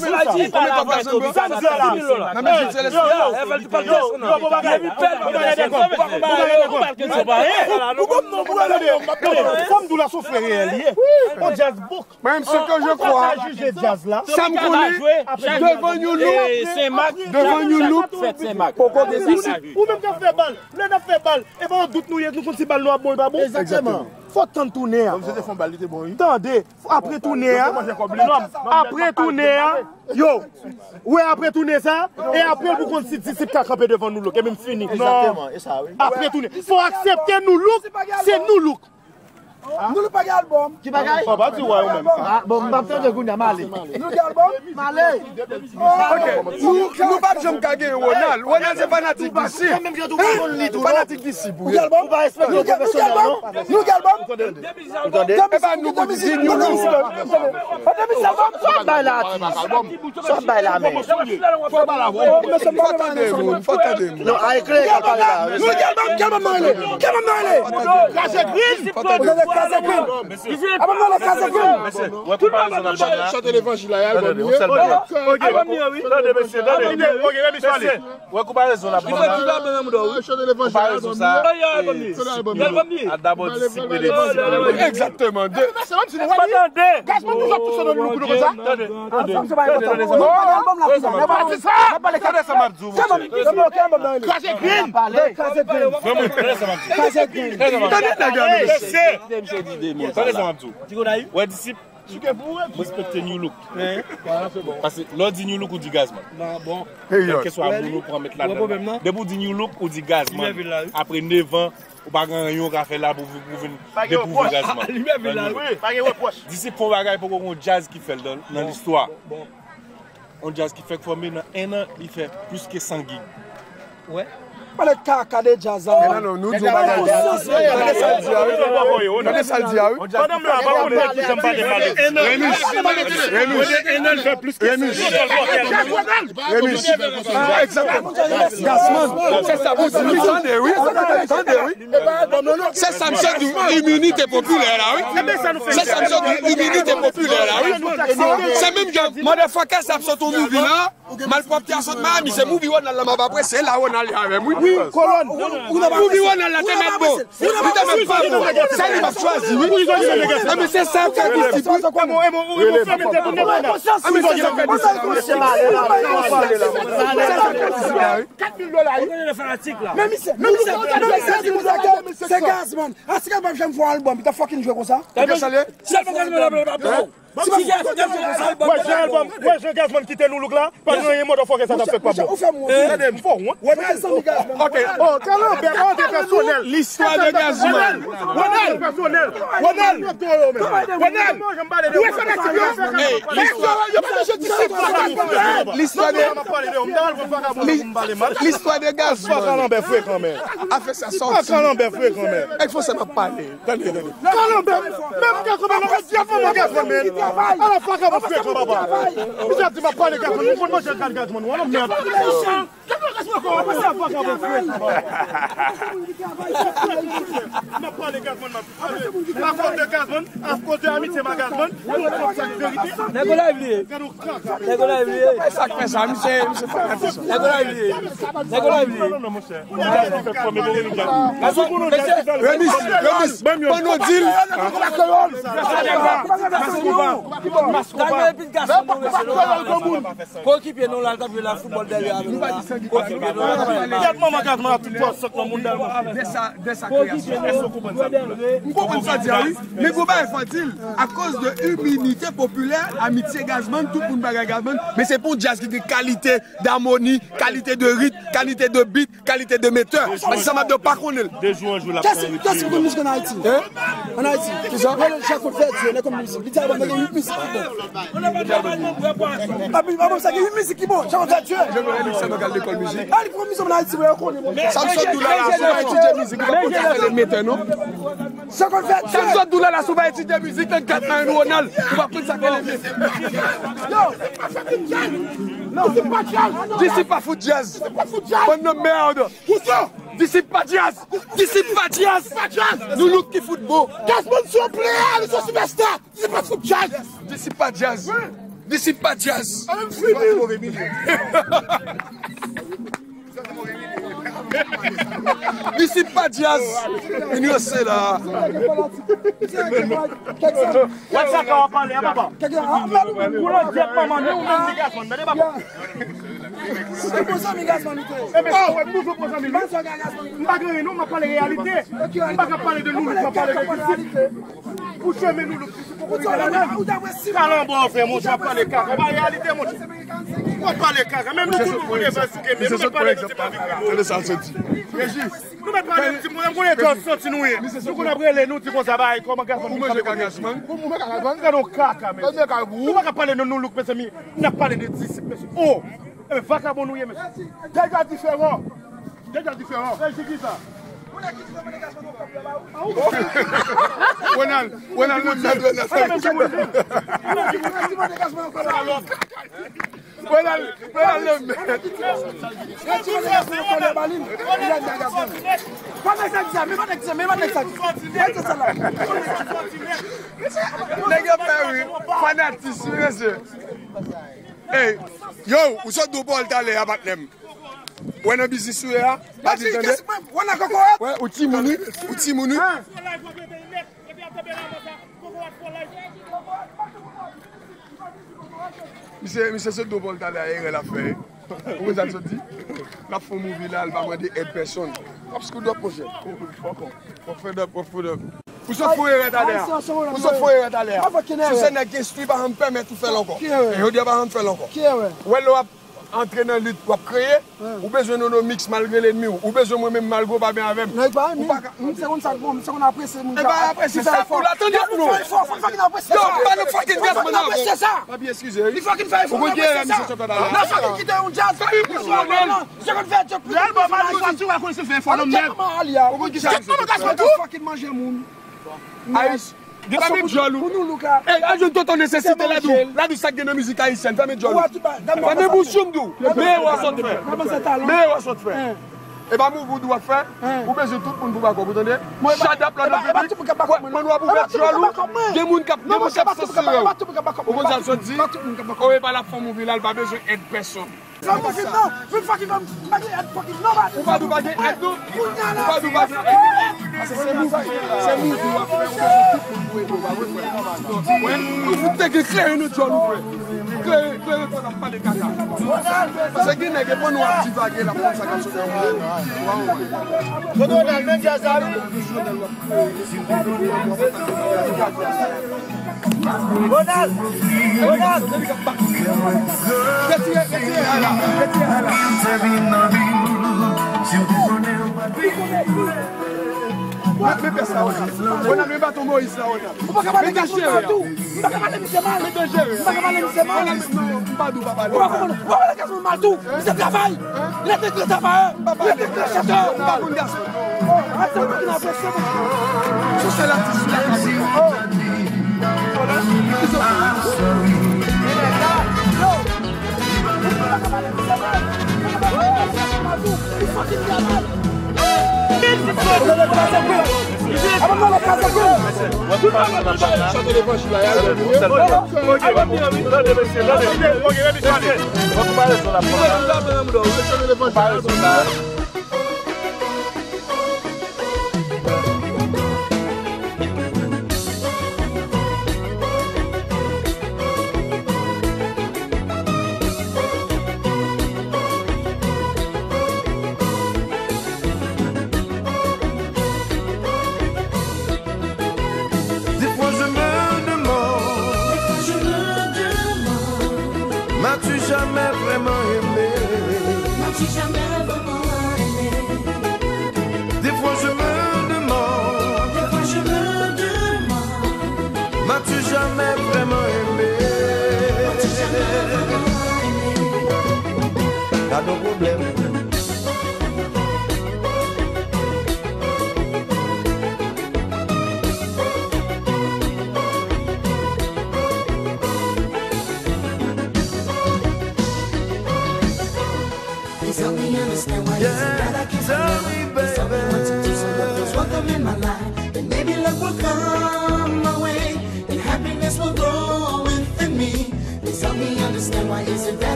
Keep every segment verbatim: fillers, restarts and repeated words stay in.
Konbyen kòb gason bro? Sa m di la. Nan men Jil Selestin. Yo, yo, yo, bon bagay. Bon bagay, dakò. Bon bagay, dakò. Ou konn non, bon bagay, dakò. Sa m di w la, se yon frè reyèl li ye. On djaz bouk. Mwen menm, ce que je crois, sa m konnen, devan yon loup, devan yon loup, poko gen disip. Ou menm k ap fè bal, lè n ap fè bal, e pa yon dout nou ye, nou konn si bal nou ap bon, e pa bon. Egzakteman. Fò tann tounen an. Tande, apre tounen an, apre tounen an, yo, wè apre tounen sa, e apre pou konn si disip ka kanpe devan nou louk, e menm fini. Non. Apre tounen, fò aksepte nou louk, se nou louk. Nou, nou pa gen albòm. Ki bagay? Papa di wè ou menm. Ah, bon, m p ap tande kounye a, m ale. Nou gen albòm? M ale. Ok, nou, nou p ap janm ka gen Ronald. Ronald se fanatik disip. Fanatik disip, wi. Ou gen albòm? Ou pa respekte pwofesyonèl, non? Nou gen albòm? Ou tande? E pa nou pou di, di nou. Sa w ap bay la, atis? Sa w ap bay la, men? Fò tande moun, fò tande moun. Non, a eklere k ap pale la. Nou gen albòm, ki albòm nou rele? Ki albòm nou rele? Kraze Green. Ou tande Kraze Green? Albòm nou rele Kraze Green. Wè konparezon n ap jwenn la. Chante levanjil la, albòm li ye. Albòm li ye, wi. Tande, mesye, tande. Ok, ok, mesye, ale. Wè konparezon n ap jwenn la. Konparezon sa. Albòm li ye. Albòm li ye. A dabò disip rele disip. Egzakteman. Gazman toujou ap touche nan louk konsa. Tande, tande. Tande sa m ap di w, monchè. Kraze Green. Kraze Green. Tande nèg la, mesye. Tande sa m ap di w. Wè disip, respekte New Look. Paske lè w di New Look, ou di Gazman. Kèlkeswa moun ou pran, met ladan. Depi w di New Look, ou di Gazman. Apre nèf an, ou pa gen anyen ou ka fè la pou, pou vin dekouvri Gazman. Disip fè yon bagay poko gen yon djaz ki fè l nan, nan listwa. Yon djaz ki fèk fòme nan en an, li fè plis ke san gig. Pale kaka de djaz la. Non, non, nou di yon bagay. Tande sa l di a, wi. Tande sa l di a, wi. Pandan m la, pa konn ki jan m pale mal. Renus, Renus, Renus. Ah, egzakteman. Gazman, se sa pou di, tande, wi. Tande, wi. Se sa m sot di, iminite popilè la, wi. Se sa m sot di, iminite popilè la, wi. Se menm jan motherfucker sa ap sot yon movie la. Malpwòpte a sot Miami, se movie Ronald la m ap apresye, la Ronald ye avè m, wi. Wi, kolòn. Movie Ronald la te mèt bon. Li te mèt pa bon. Se li m ap chwazi, wi. Enben, se sa k fè disip, wi. Enben, se sa k fè disip, wi. Kat mil dola, wi. Men misye, men misye, men misye, se Gazman. Aske l p ap janm fè yon albòm, li t ap fucking jwe konsa. Ou te salye? Sèlman Gazman ap bon. Wè jan albòm, wè jan Gazman kite New Look la. Pa gen anyen motherfucker sa t ap fèt pa bon. Tande m, fò wont. Ok, oh, kalanbè, pa antre pèsonèl. Listwa de Gazman. Ronald, pèsonèl. Ronald, Ronald. Ronald. Listwa de, listwa de, listwa de Gazman. Kalanbè frekan, men. Afè sa sòti. Kalanbè frekan, men. Èk fò sa m ap pale. Tande, tande. Kalanbè, menm Gazman, menm Gazman, men. Ala faka pou frekan, papa. Misye ap di m ap pale Gazman, m konn manje gad Gazman, ou ala mèd. Gazman, Gazman, kòman sa faka pou frekan? M ap pale Gazman, m ap pale. Akoz de Gazman, akoz de amitye m a Gazman, nou konn sa k verite. Nèg yo la bliye. Nèg yo la bliye. E sa k fè sa, misye, misye fanatik. Nèg yo la bliye. Nèg yo la bliye. Remis, remis, panno di l. Ko okipe nou la, l t ap jwe la foutbòl dèyè avè nou la. Ko okipe nou la. Gad manman Gazman ap tout twa sòt nan moun dèyè. De sa, de sa kreyasyon. Èske w konprann sa m di la? M konprann sa w di a, wi. Men gwo bagay fò di l. Akoz de iminite popilè, amitye Gazman, tout moun bagay Gazman, men se pa yon djaz ki gen kalite damoni, kalite de rit, kalite de bit, kalite de metè. Paske sa m ap di w pa konnen l. De jou an jou l ap fè ritye. Kès ki konn mizik an Ayiti? An Ayiti. Kisa? Wè Jean Claude Verdier, nèg konn mizik. Li di albòm nan gen uit mizik ki bon. Epi albòm sa gen uit mizik ki bon. Jean Claude Verdier. Jean Claude Verdier sèlman k al lekòl mizik. A, li konn mizik an Ayiti, wè, yo konnen. Sa m sot di w la, la, si w pa etidye mizik, ou pa konn sa k rele metè, non. Jean Claude Verdier. Sa m sot di w la, la, si w pa etidye mizik, nan gat Mayen Ronald, ou pa konn sa k rele metè. Yo. Disip pa djaz. Disip pa fout djaz. Disip pa fout djaz. Bann nan mèd. Disip pa djaz. Disip pa djaz. Disip pa djaz. Nou look ki fout bon. Djaz bann se yon player, li se yon sipèsta. Disip pa fout djaz. Disip pa djaz. Disip pa djaz. An m fini. Disip pa djaz. Vin ranse la. Wè sa ka w ap pale a papa. Ou lòt dyèt manman ni ou menm ti gason, tande papa. Se bon zanmi gason li te. Ebyen, oh, nou se bon zanmi. M pa gen anyen non, m ap pale reyalite. M pa ka pale de nou, m ap pale de disip. Bouche men nou, nou poko rive ladan. Kalanbò, frè, monchè, w ap pale kaka. Ou pa reyalite, monchè. W ap pale kaka. Menm nou tout, nou konnen fè souke, men nou pale de ti pa vin. Tande sa l sot di. Nou mèt pale de ti moun, m konnen jan santi nou ye. Nou konn ap rele, nou di konsa, bay, kòman gason nou pale kaka, men. Ou pa ka pale de nou look, mezanmi. N ap pale de disip, mesye. Oh! Ebyen, vakabon nou ye, mesye. Deja diferan. Deja diferan. Rejikita. Ronald, Ronald, nan mèd, Ronald. Ronald, Ronald, nan mèd. Nèg yo fè wi, fanatis wi, mesye. Ey, yo, ou sot do bòl talè a, patnè m. Wè nan biznis ou ye a, pa di tande. Wè nan kokorat. Wè, ou timoun wi, ou timoun wi. Misye, misye sot do bòl talè a, erè l ap fè. Ou konn sa l sot di? L ap fè yon movie la, l pa mande èd pèsonn. W ap scoot up, monchè. W ap fè dòp, w ap fè dòp. Ou sot fè erè talè a. Ou sot fè erè talè a. Si w se nèg ki enstwi, pa janm pèmèt ou fè l ankò. E jodi a, pa janm fè l ankò. Wè lè w ap antre nan lit w ap kreye, ou bezwen Nono Mix malgre lènmi w, ou bezwen mwen menm malgre w pa byen avè m. Ou pa ka. M se konn sa k bon, m se konn apresye moun ki fè efò. Tande non. Fè efò, fò n fucking apresye sa. Yo, pa nou fucking dance, man, apresye sa. Papi, eskize wi. Li fucking fè efò, n apresye sa. N ap fucking kite yon djaz. Misye konn fè djòb. Lè l ba w mal soti, w a konnen se fè efò nan mèd. Ou konn ki sa misye fè? Fucking manje moun. Ayis, fèmen djòl ou. Ey, al jwenn tonton Nesesite la di w, la di w sa k gen nan mizik ayisyèn, fèmen djòl ou. Fèmen bouch ou m di w. Men erè w sot fè. Men erè w sot fè. E pa move ou di w ap fè. Ou bezwen tout moun pou backup ou, tande. Shut up la nan piblik. Wè, man, w ap ouvè djòl ou. Gen moun k ap, gen moun k ap sansire w. Ou konn sa l sot di? Oye, pa l ap fè yon movie la, l pa bezwen èd pèsonn. Sa mwen vin nan, vin fucking ban m, m pa gen èd fucking nobody. Ou pa di w pa gen èd non. Ou pa di w pa gen èd. Paske se movie, se movie w ap fè, ou bezwen tout moun pou ede w, pa vre, frè? Wè, ou fout te gen klere nan djòl ou, frè. Klere, klere, fò n ap pale kaka. Paske gen nèg, e pandan w ap divage, l ap konn sa k ap sot nan mond. Tonton Ronald, men djaz la, wi. Ronald! Ronald! Retire, retire, ala, retire, ala. Men, men pès la, Ronald. Ronald, men baton Moyiz la, Ronald. Ou pa ka pale gason mal tou. M pa ka pale misye mal. Men danjere. M pa ka pale misye mal. Ronald, non, m pa di w pa pale mal. Ou pa konprann. Ou pa pale gason mal tou. Misye travay. Li te gran travayè. Li te gran chantè. M pa konn gason. Oh, a se ou ki nan presyon, mesye. Sou sèl atis la. Oh. Yo. Des fois je me demande, m'as-tu jamais vraiment aimé?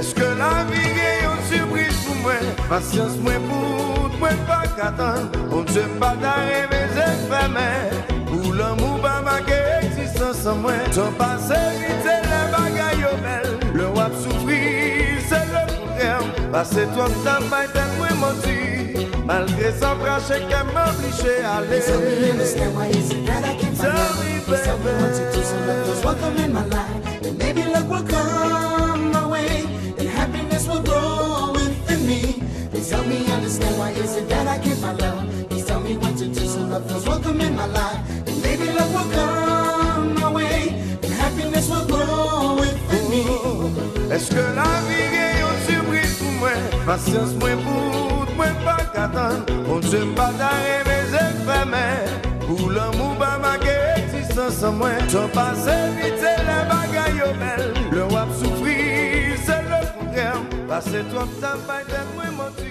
Èske lavi gen yon sipriz pou mwen? Pasyans mwen bout, mwen pa ka tann. Bondye m pa ta renmen zye m fèmen. Pou lanmou pa make egzistans an mwen. Tan pase vit, se lè bagay yo bèl. Lè w ap soufri, se lekontrè. Pase twòp tan bay tèt mwen manti. Malgre sa frache kè m oblije ale. Tell me, baby. Maybe luck will come my way, and happiness will grow within me. Please help me understand why is it that I can't find love. Please tell me what to do so love feels welcome in my life. And maybe love will come my way, and happiness will grow within me. Èske lavi gen yon sipriz pou mwen? Pasyans mwen bout, mwen pa ka tann. Bondye m pa ta renmen zye m fèmen. Pou lanmou pa make egzistans an mwen. Tan pase vit, se lè bagay yo bèl. Lè w ap soufri, se lekontrè. Pase twòp tan bay tèt mwen manti.